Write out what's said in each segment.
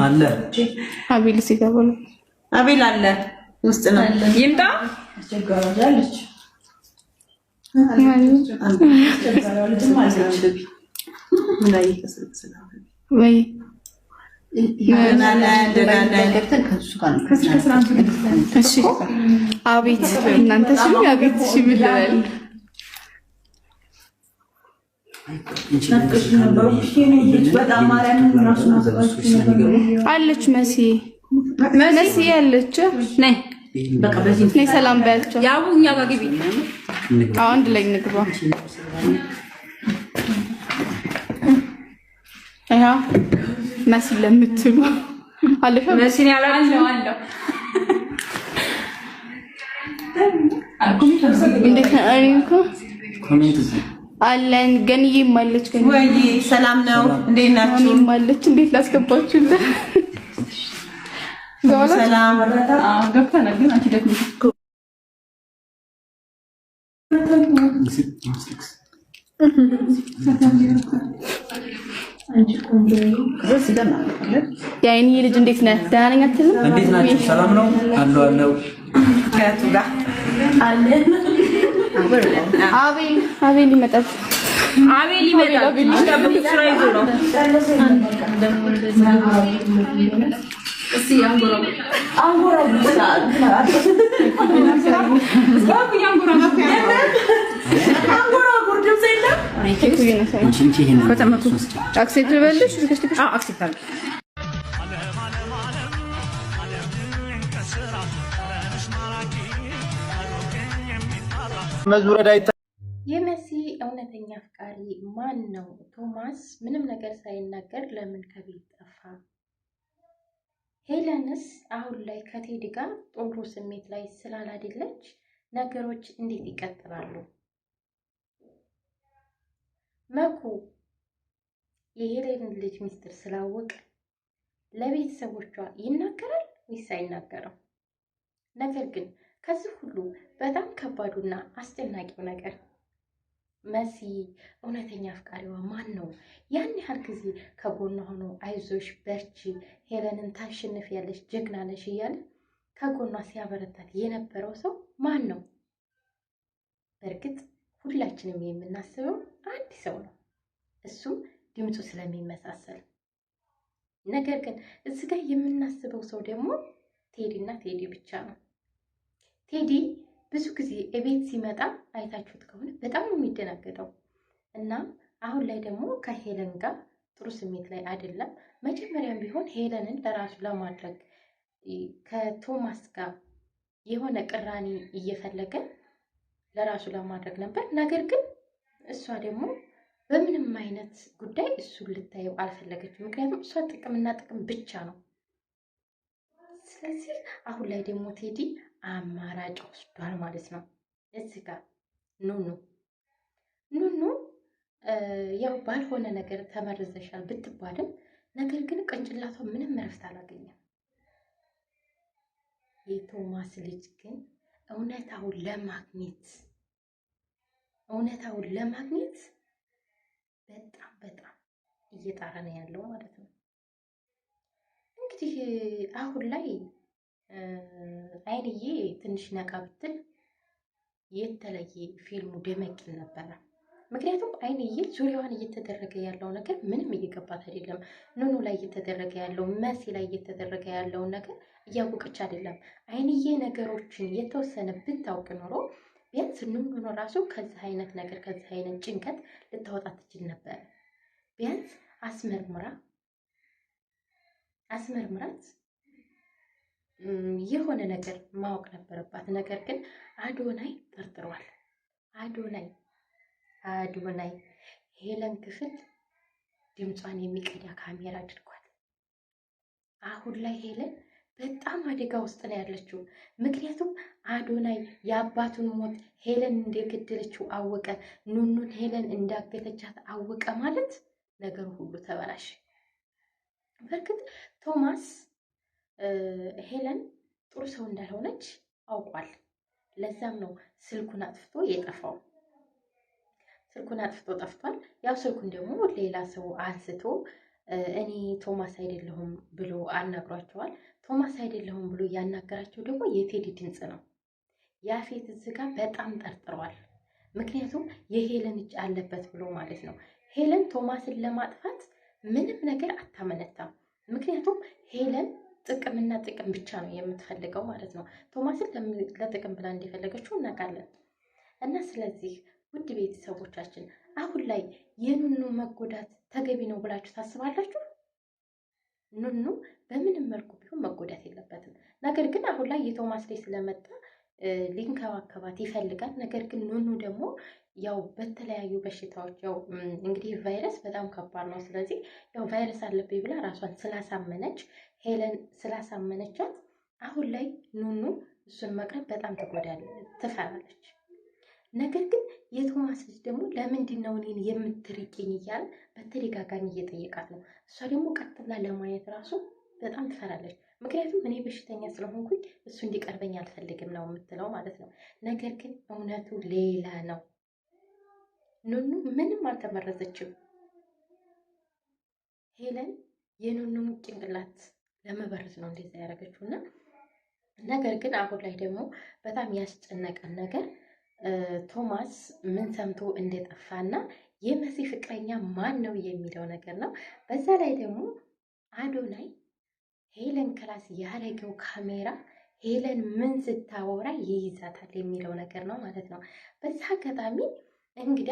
አለ። አቤል ሲገባ ነው። አቤል አለ፣ ውስጥ ነው። ይምጣ። ወይ ደህና ነን፣ ደህና ነን። እሺ፣ አቤት እናንተ ስሚ፣ አቤት። እሺ፣ ምን ልበል? አለች መሲ፣ መሲ አለች። ነይ። ነይ ሰላም በያቸው። ያቡ እኛ ጋር ግቢ። አዎ፣ አንድ ላይ እንግባ። ይኸው መሲ ለምትሉ አለሽ። መሲን ያላችሁ እንዴት ነው? እኔ እኮ comment እዚህ አለን። ገንዬም አለች። ገንዬ ወይ ሰላም ነው። እንዴት ናችሁ? እኔም አለች። እንዴት ላስገባችሁልን? ሰላም። ገብተናል፣ ግን አንቺ ደክመሽ የአይንዬ ልጅ እንዴት ነህ? ደህና ነኝ አትልም? እንዴት ናችሁ? ሰላም ነው አለው አለው። ከቱ ጋር አቤል፣ አቤል ይመጣል። አቤል ይመጣል። ትንሽ ጠብቁ፣ ስራ ይዞ ነው። አንጎራጉር ድምፅ የለም። እንቺ እንቺ ይሄንን accept ልበልሽ? accept አድርጊ። መዝሙረ ዳዊት። የመሲ እውነተኛ አፍቃሪ ማን ነው? ቶማስ ምንም ነገር ሳይናገር ለምን ከቤት ጠፋ? ሄለንስ አሁን ላይ ከቴዲ ጋር ጥሩ ስሜት ላይ ስላላደለች ነገሮች እንዴት ይቀጥላሉ? መኩ የሄለን ልጅ ሚስጥር ስላወቀ ለቤተሰቦቿ ይናገራል ወይስ አይናገርም? ነገር ግን ከዚህ ሁሉ በጣም ከባዱና አስጨናቂው ነገር መሲ እውነተኛ አፍቃሪዋ ማን ነው? ያን ያህል ጊዜ ከጎኗ ሆኖ አይዞሽ፣ በርቺ፣ ሄለንን ታሸንፊያለሽ፣ ጀግና ነሽ እያለ ከጎኗ ሲያበረታት የነበረው ሰው ማን ነው? በእርግጥ ሁላችንም የምናስበው አንድ ሰው ነው፣ እሱም ድምፁ ስለሚመሳሰል። ነገር ግን እዚህ ጋር የምናስበው ሰው ደግሞ ቴዲና ቴዲ ብቻ ነው። ቴዲ ብዙ ጊዜ እቤት ሲመጣ አይታችሁት ከሆነ በጣም ነው የሚደናገጠው። እና አሁን ላይ ደግሞ ከሄለን ጋር ጥሩ ስሜት ላይ አይደለም። መጀመሪያም ቢሆን ሄለንን ለራሱ ለማድረግ ከቶማስ ጋር የሆነ ቅራኔ እየፈለገ ለራሱ ለማድረግ ነበር። ነገር ግን እሷ ደግሞ በምንም አይነት ጉዳይ እሱን ልታየው አልፈለገችም። ምክንያቱም እሷ ጥቅምና ጥቅም ብቻ ነው። ስለዚህ አሁን ላይ ደግሞ ቴዲ አማራጭ ወስዷል ማለት ነው። እዚህ ጋር ኑኑ ኑኑ ያው ባልሆነ ነገር ተመርዘሻል ብትባልም ነገር ግን ቅንጭላቷ ምንም እረፍት አላገኘም። የቶማስ ልጅ ግን እውነታውን ለማግኘት እውነታውን ለማግኘት በጣም በጣም እየጣረ ነው ያለው ማለት ነው። እንግዲህ አሁን ላይ አይንዬ ትንሽ ነቃ ብትል የተለየ ፊልሙ ደመቅ ይል ነበረ። ምክንያቱም አይንዬ ዙሪያዋን እየተደረገ ያለው ነገር ምንም እየገባት አይደለም። ኑኑ ላይ እየተደረገ ያለው፣ መሲ ላይ እየተደረገ ያለውን ነገር እያወቀች አይደለም። አይንዬ ነገሮችን የተወሰነ ብታውቅ ኖሮ ቢያንስ ኑኑ ራሱ ከዚህ አይነት ነገር ከዚህ አይነት ጭንቀት ልታወጣ ትችል ነበረ። ቢያንስ አስመርምራ አስመርምራት የሆነ ነገር ማወቅ ነበረባት። ነገር ግን አዶናይ ጠርጥሯል። አዶናይ አዶናይ ሄለን ክፍል ድምጿን የሚቀዳ ካሜራ አድርጓል። አሁን ላይ ሄለን በጣም አደጋ ውስጥ ነው ያለችው። ምክንያቱም አዶናይ የአባቱን ሞት ሄለን እንደገደለችው አወቀ። ኑኑን ሄለን እንዳገተቻት አወቀ ማለት ነገሩ ሁሉ ተበላሽ። በእርግጥ ቶማስ ሄለን ጥሩ ሰው እንዳልሆነች አውቋል። ለዛም ነው ስልኩን አጥፍቶ የጠፋው። ስልኩን አጥፍቶ ጠፍቷል። ያው ስልኩን ደግሞ ሌላ ሰው አንስቶ እኔ ቶማስ አይደለሁም ብሎ አናግሯቸዋል። ቶማስ አይደለሁም ብሎ ያናገራቸው ደግሞ የቴዲ ድምፅ ነው። ያፌት እዚህ ጋር በጣም ጠርጥሯል። ምክንያቱም የሄለን እጅ አለበት ብሎ ማለት ነው። ሄለን ቶማስን ለማጥፋት ምንም ነገር አታመነታም። ምክንያቱም ሄለን ጥቅምና ጥቅም ብቻ ነው የምትፈልገው ማለት ነው። ቶማስን ለጥቅም ብላ እንደፈለገችው እናውቃለን። እና ስለዚህ ውድ ቤተሰቦቻችን አሁን ላይ የኑኑ መጎዳት ተገቢ ነው ብላችሁ ታስባላችሁ? ኑኑ በምንም መልኩ ቢሆን መጎዳት የለበትም። ነገር ግን አሁን ላይ የቶማስ ላይ ስለመጣ ሊንከባከባት ይፈልጋል። ነገር ግን ኑኑ ደግሞ ያው በተለያዩ በሽታዎች ያው እንግዲህ ቫይረስ በጣም ከባድ ነው። ስለዚህ ያው ቫይረስ አለብኝ ብላ ራሷን ስላሳመነች ሄለን ስላሳመነቻት አሁን ላይ ኑኑ እሱን መቅረብ በጣም ትጎዳለች፣ ትፈራለች። ነገር ግን የቶማስ ልጅ ደግሞ ለምንድን ነው እኔን የምትርቂኝ እያለ በተደጋጋሚ እየጠየቃት ነው። እሷ ደግሞ ቀጥ ብላ ለማየት ራሱ በጣም ትፈራለች። ምክንያቱም እኔ በሽተኛ ስለሆንኩኝ እሱ እንዲቀርበኝ አልፈልግም ነው የምትለው ማለት ነው። ነገር ግን እውነቱ ሌላ ነው። ኑኑ ምንም አልተመረዘችም። ሄለን የኑኑን ጭንቅላት ለመበረዝ ነው እንደዛ ያደረገችው እና ነገር ግን አሁን ላይ ደግሞ በጣም ያስጨነቀን ነገር ቶማስ ምን ሰምቶ እንደጠፋና የመሲ ፍቅረኛ ማን ነው የሚለው ነገር ነው። በዛ ላይ ደግሞ አዶናይ ሄለን class ያደረገው ካሜራ ሄለን ምን ስታወራ ይይዛታል የሚለው ነገር ነው ማለት ነው። በዛ አጋጣሚ እንግዳ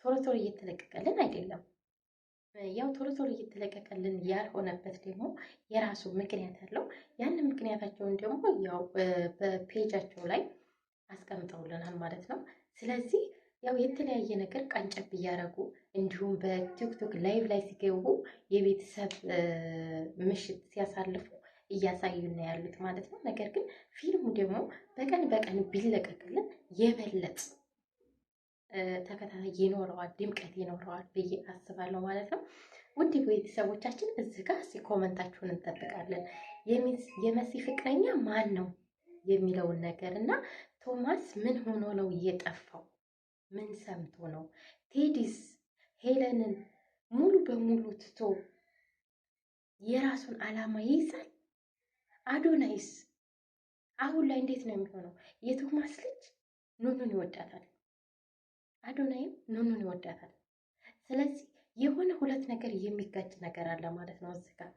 ቶሎ ቶሎ እየተለቀቀልን አይደለም። ያው ቶሎ ቶሎ እየተለቀቀልን ያልሆነበት ደግሞ የራሱ ምክንያት አለው። ያንን ምክንያታቸውን ደግሞ ያው በፔጃቸው ላይ አስቀምጠውልናል ማለት ነው። ስለዚህ ያው የተለያየ ነገር ቀንጨብ እያደረጉ እንዲሁም በቲክቶክ live ላይ ሲገቡ የቤተሰብ ምሽት ሲያሳልፉ እያሳዩን ያሉት ማለት ነው። ነገር ግን ፊልሙ ደግሞ በቀን በቀን ቢለቀቅልን የበለጠ ተከታታይ ይኖረዋል፣ ድምቀት ይኖረዋል ብዬ አስባለሁ ማለት ነው። ውድ ቤተሰቦቻችን እዚህ ጋር እስኪ comment ኣችሁን እንጠብቃለን። የመሲ ፍቅረኛ ማን ነው የሚለውን ነገር እና ቶማስ ምን ሆኖ ነው የጠፋው? ምን ሰምቶ ነው? ቴዲስ ሄለንን ሙሉ በሙሉ ትቶ የራሱን ዓላማ ይይዛል? አዶናይስ አሁን ላይ እንዴት ነው የሚሆነው? የቶማስ ልጅ ኑኑን ይወዳታል፣ አዶናይም ኑኑን ይወዳታል። ስለዚህ የሆነ ሁለት ነገር የሚጋጭ ነገር አለ ማለት ነው እዚህ ጋር።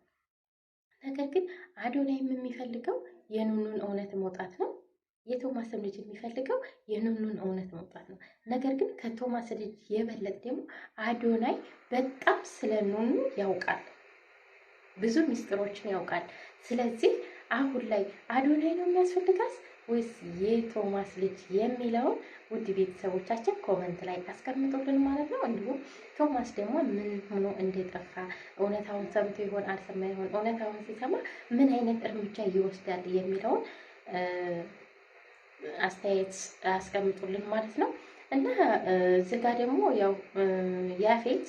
ነገር ግን አዶናይም የሚፈልገው የኑኑን እውነት መውጣት ነው። የቶማስም ልጅ የሚፈልገው የኑኑን እውነት መውጣት ነው። ነገር ግን ከቶማስ ልጅ የበለጠ ደግሞ አዶናይ በጣም ስለ ኑኑ ያውቃል፣ ብዙ ሚስጥሮችን ያውቃል። ስለዚህ አሁን ላይ አዶናይ ነው የሚያስፈልጋት ወይስ የቶማስ ልጅ የሚለውን ውድ ቤተሰቦቻችን comment ላይ አስቀምጡልን ማለት ነው። እንዲሁም ቶማስ ደግሞ ምን ሆኖ እንደጠፋ እውነታውን ሰምቶ ይሆን አልሰማ ይሆን፣ እውነታውን ሲሰማ ምን አይነት እርምጃ ይወስዳል የሚለውን አስተያየት አስቀምጡልን ማለት ነው። እና እዚህ ጋ ደግሞ ያው ያፌት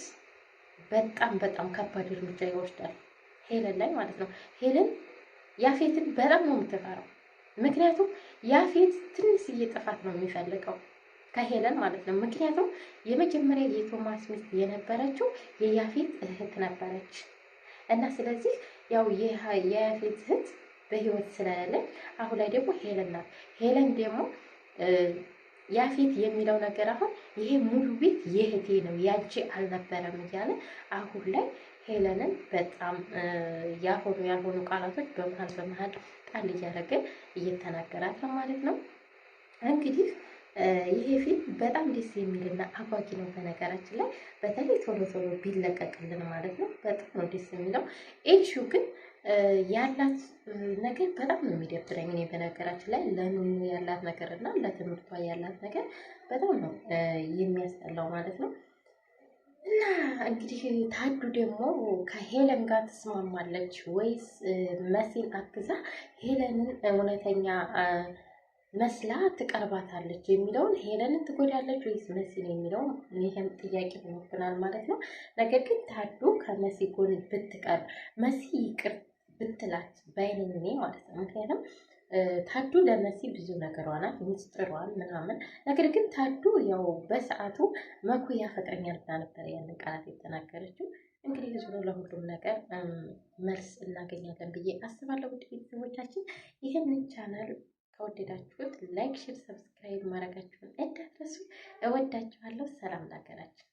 በጣም በጣም ከባድ እርምጃ ይወስዳል ሄለን ላይ ማለት ነው። ሄለን ያፌትን በጣም ነው የምትፈራው። ምክንያቱም ያፌት ትንሽዬ ጥፋት ነው የሚፈልገው ከሄለን ማለት ነው። ምክንያቱም የመጀመሪያ የቶማስ ሚስት የነበረችው የያፌት እህት ነበረች እና ስለዚህ ያው የያፌት እህት በህይወት ስለሌለች አሁን ላይ ደግሞ ሄለን ናት። ሄለን ደግሞ ያፌት የሚለው ነገር አሁን ይሄ ሙሉ ቤት የእህቴ ነው ያንቺ አልነበረም እያለ አሁን ላይ ሄለንን በጣም ያልሆኑ ያልሆኑ ቃላቶች በመሀል በመሀል ጣል እያደረገ እየተናገራት ነው ማለት ነው። እንግዲህ ይሄ ፊልም በጣም ደስ የሚልና አጓጊ ነው። በነገራችን ላይ በተለይ ቶሎ ቶሎ ቢለቀቅልን ማለት ነው በጣም ነው ደስ የሚለው። ኤልሹ ግን ያላት ነገር በጣም ነው የሚደብረኝ። እኔ በነገራችን ላይ ለኑኑ ያላት ነገር እና ለትምህርቷ ያላት ነገር በጣም ነው የሚያስጠላው ማለት ነው። እና እንግዲህ ታዱ ደግሞ ከሄለን ጋር ትስማማለች ወይስ መሲን አግዛ ሄለንን እውነተኛ መስላ ትቀርባታለች የሚለውን ሄለንን ትጎዳለች ወይስ መሲን የሚለውን ይህም ጥያቄ ሆኖብናል ማለት ነው። ነገር ግን ታዱ ከመሲ ጎን ብትቀርብ መሲ ይቅር ብትላት ባይነኝ እኔ ማለት ነው። ምክንያቱም ታዱ ለመሲ ብዙ ነገሯ ናት፣ ሚስጥሯን ምናምን። ነገር ግን ታዱ ያው በሰዓቱ መኩ ያፈቅረኛል ብላ ነበር ያንን ቃላት የተናገረችው። እንግዲህ ዞሮ ለሁሉም ነገር መልስ እናገኛለን ብዬ አስባለሁ። ውድ ቤተሰቦቻችን ይህንን ቻናል ከወደዳችሁት like፣ share፣ subscribe ማድረጋችሁን እንዳትረሱ። እወዳችኋለሁ። ሰላም ለሀገራችን።